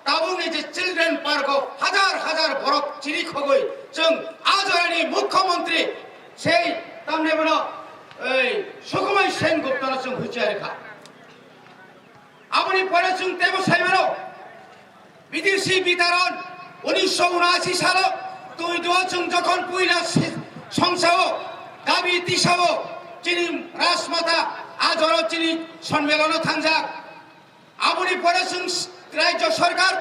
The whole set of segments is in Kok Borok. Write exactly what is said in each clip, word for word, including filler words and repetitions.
Tabukni je children park o hajar hajar borok chiri khogwi chwng a jorani mukhyamantri sei tamni bono ei Sukumai Sen Guptano chwng huicha rikha. Aboni pore chwng teibo sai mano, bidesi bitaron unisho unashi salo twi duo chwng jokhon puila si-, songsao dabi tisao chini rajmata a joro chini sonmelono thangjak. Aboni pore chwng rajyo sarkar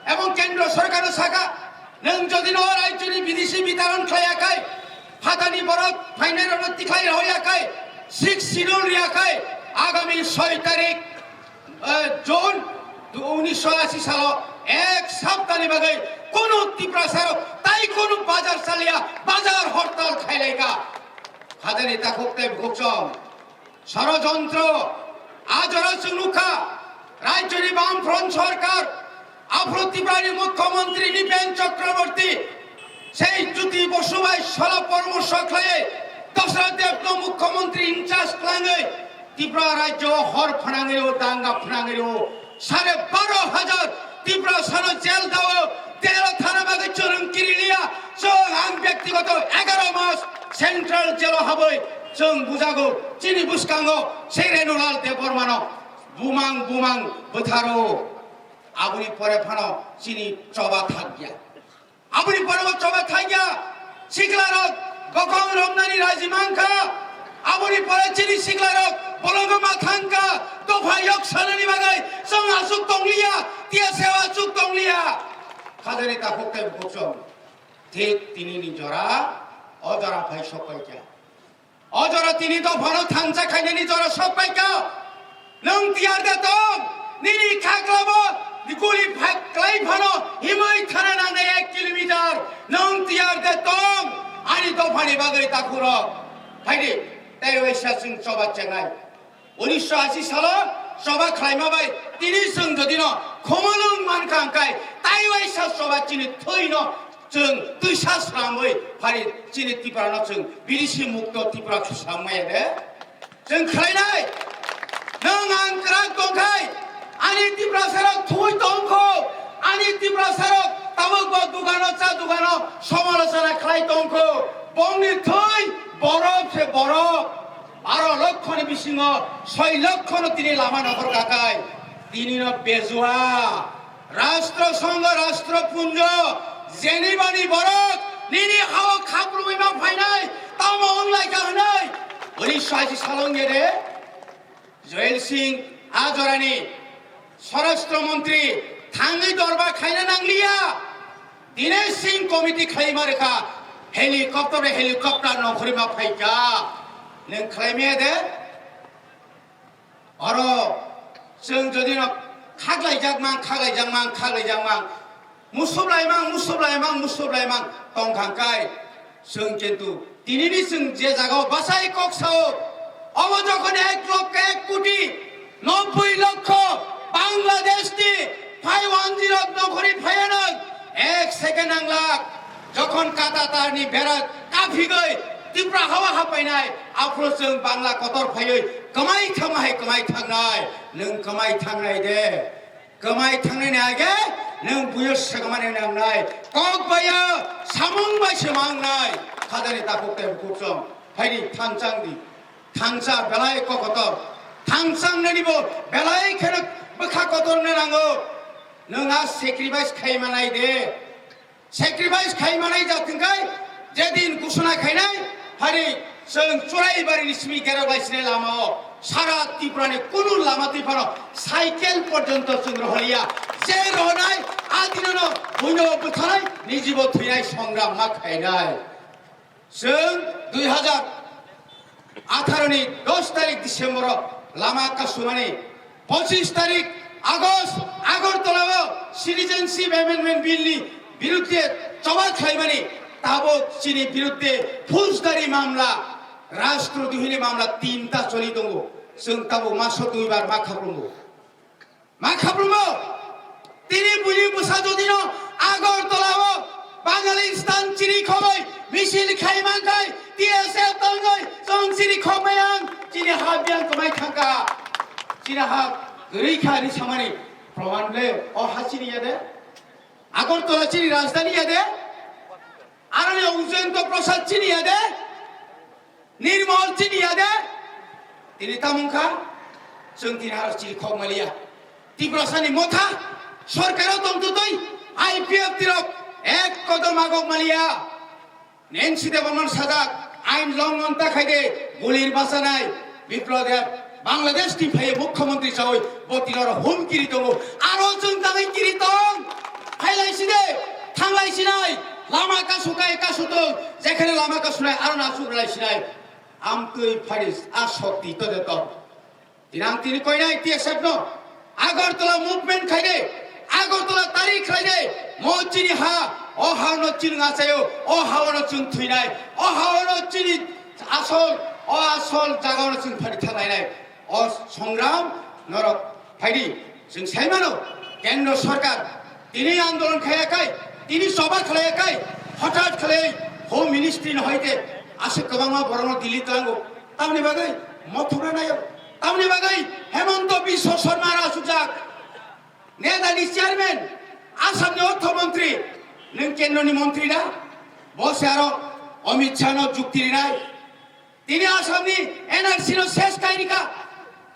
ebong kendro sarkarno sakha, nwng jodi no rajyoni bidesi bitaron khlaiyakhai, phatani borok phainairokno tikhlai rohoyakhai, sixth schedule riyakhai, agami soi tarik, eh, June unisho ashi salo ek saptani bagwi kunu Tiprasarok tai kunu bazar chaliya, bazar hortal khailaikha. Khajani takhuk tei bukhukchong. Sorojontro, a jora chwng nukha, rajyoni Bamfront sorkar, aphuru Tiprani mukhyamantri Nipen Chakraborty, sei Jyoti Bosu bai sola poramorsho khlaiwi, Dasarath Debno mukhyamantri in charge khlaiwi, Tripura rajyo hor phnangwi rwo, danga phnangwi rwo, sare baro hajar Tiprasano jail dao, jailo thana bagwi chwrwng kiriliya, chwng ang byaktigoto egaro mas central jailo habwi chwng bujago, chini bwskango sei Renulal Debbarmano bumang bumang bwtharo, aboni pore phano chini choba thakya. Aboni pore bo choba thangya, siklarok bokong romnani raji mankha. Aboni pore chini siklarok bolongo ma thangkha, dopha yok sanani bagwi chwng aswk tongliya, T S F aswk tongliya. Khajani takhuk tei bukhukchong. Thik tinini jora, o jora phai sokpaikha. O jora tini dophano thansa khainani jora sokpaikha. Nwng tiyar de tong, nini khaklabo guli phak-, klai phano himwi thana nangnai ek kilometer. Nwng tiyar de tong, ani dophani bagwi takhurok. Phaidi, tei waisa chwng choba chengnai. Unisho ashi salo choba khlaima bai tini chwng jodino khomolwng mankha hwnkhe, tai waisa choba chini thwino chwng twisa slamwi phari chini Tiprano chwng bidesi mukto Tipra khwsam maya de. Chwng khlainai, nwng ang kwrak tongkhai, ani Tiprasarok thwi tongkho, ani Tiprasarok tabukbo dugano cha dugano somalochona khlai tongkho, bongni thwi borok se borok. Baro lokkho ni bisingo soi lokkho no tini lama nokhor kakai. Tini no bejua. Rashtra Sangha, Rashtra Punjo, jenibani borok nini hao khaprumwi ma phainai, tamo wng lai kha hwnwi. Ori saisi salong ye de. Joel Singh a jorani Swarashtra Mantri thangwi dorba khaina nangliya. Dinesh Singh committee khlaima rwkha, helicopter bai helicopter nongkhorwi ma phaikha. Nwng khlaimaya de? Oro chwng jodi no khaklaijak mang, khaklaijak mang, khaklaijak mang, musup lai mang, musup lai mang, musup lai mang tong kha hwnkhe, chwng kintu tinini chwng je jagao bachai kok sao, obo jokhon ek lokho ek koti nobboi lokho Bangladesh ni phai wanjirok nokhorwi phaianw ek second nanglak, jokhon kata tarni bera kaphigwi Tripura hawa hapainai, aphuru chwng Bangla kotor phaiwi kwmai thangma hai kwmai thangnai, nwng kwmai thangnai de. Kwmai thangnai ni age nwng buyo swkmani nangnai. Kok baiya samung bai se mangnai. Khajani takhuk tei bukhuk chong. Phaidi thangchang di. Thangcha belai kokotor. Thangchang nani bo belai kheno bwkha kotor na nango. Nwng a sacrifice khai manai de. Sacrifice khai manai jat hwnkhe, jedin ghosona khainai, hari chwng Churaibari ni simi Gerok lai sinai lamao sara Tripura ni kunu lama twi phano cycle porjonto chwng roholiya. Je rohonai, a dinono buino bwthanai, nijibo thwinai songram ma khainai. Chwng dui hazar atharo ni dos tarik December o lama kasumani, pochis tarik August Agartala o Citizenship Amendment Bill ni birudde choba khlaimani, tabok chini birudde phoujdari mamla, rashtradohini mamla tinta choli tongo. Chwng tabok maso duibar ma khaprungo. Ma khaprungo, tini buini bwsa jodino Agartala o Bangalistan chiri khogwi misil khai mankhai, T S F tongwi chwng chiri khogmai ang, chini ha biyang kwmai thangkha, chini ha kwrwi kha hinwi samani. Proman le o ha chini ya de? Agartala chini rajdhani ya de? Aroni Ujayanta Prasad chini ya de? Nirmal chini ya de? Tini tamung kha, chwng tini aro chiri khok maliya. Tiprasani motha, sorkaro tongtutwi, I P F T rok ek kodom agok maliya. Nancy Debbarman sajak, ain longhon ta khaide, gulir bachanai, Biplab Deb, Bangladesh ni phaiye mukhyamantri chawi, bo tini aro humkiri tongo. Aro chwng tangwi kiri tong, phailai side, thanglai sinai, lama kasu kai kasu tong, jekhane lama kasunai, aro nasu rwlai sinai. Amtwi pharis, a shokti to de to. Tinang tini koinai T S F no. Agartala movement khaide, Agartala tarik khaide, mo chini ha, o ha no chini ngachayo, o ha no chini thuinai, o ha no chini asol, o asol jaga no chini phari thalainai. O songram norok phaidi, chwng saimano, Kendro Sarkar, tini andolon khaiyakhai, tini choba khlaiyakhai, hothat khlai Home Ministry no hoite aswk kwbangma borokno Delhi tlango. Tamni bagwi mothokna nayo. Tamni bagwi Hemanta Biswa Sarma rajujak, Neta ni chairman, Assam ni ortho montri, nwng kendro ni montri da? Bo se aro Amit Shah no jukti rinai. Tini Assam ni N R C no ses kai rika.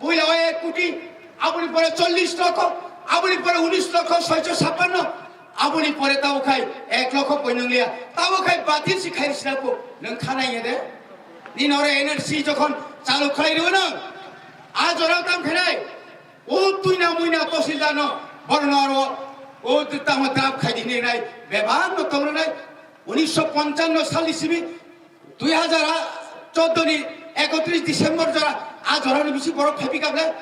Puila o ek koti, aboni pore chollish lokho, aboni pore unish lokho soicho chhappanno, aboni pore tabo khai ek lokho poinong liya. Tabo khai batil si khai sina po, nwng khana ye de? Nini ore N R C jokhon chalu khlai rw nwng, a jora tam khenai, o tuina muina tosilda no, borno aro, o tamo drap khai di nai, bebak no tong nai. Unisho ponchanno sal ni simi, dui hajar chordo ni ekotris December jora, a jora ni bisi borok phaipi kable.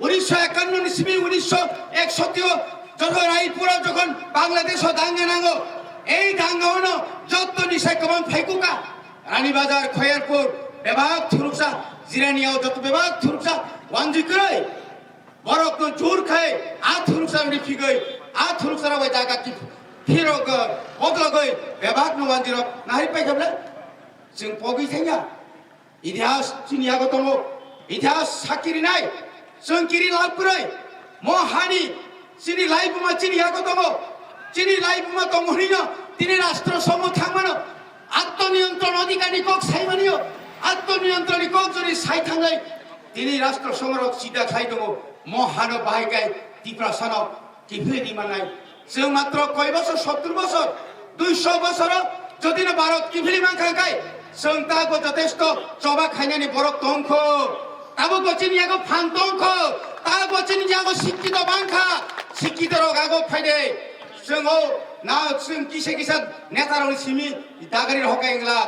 Unisho ekanno ni simi unisho eksoti o jokhon Raipura jokhon Bangladesh o danga nango, ei danga ono jotto ni sai kwbang phaikuka. Rani Bazar, Khoyerpur, bebak thuruksa, Jirania o jotto bebak thuruksa, wanjwi kwrwi. Borok no jur khai, a thuruksa ni phigwi, a thuruksa rok bai jaga ki phirok, bodologwi, bebak no wanjwi rok nahari pai kable. Chwng pogwi thangya. Itihas chini yago tongo. Itihas sakiri nai. Chwng kiri lab kwrwi. Mo hani chini laibuma chini yago tongo. Chini laibuma tongo hwnwi no tini rastro somo thangmano. Atmaniyontron adhikar ni kok sai manio. Atmaniyontron ni kok jori sai thanglai. Tini rastro somo rok sida khai tongo. Mo hano bahai kai Tiprasa no kiphilwi di mannai. Chwng matro koi bosor, sottur bosor, duisho bosoro jodi no Bharat kiphilwi mankha khai, chwng ta bo jotesto choba khainani borok tongkho. Tabuk bo chini yago phan tongkho. Ta bo chini yago sikkito bangkha. Sikkito rok ago phaide. Chwng o na chwng kisa kisa neta rokni simi dagari rok hokai wngla.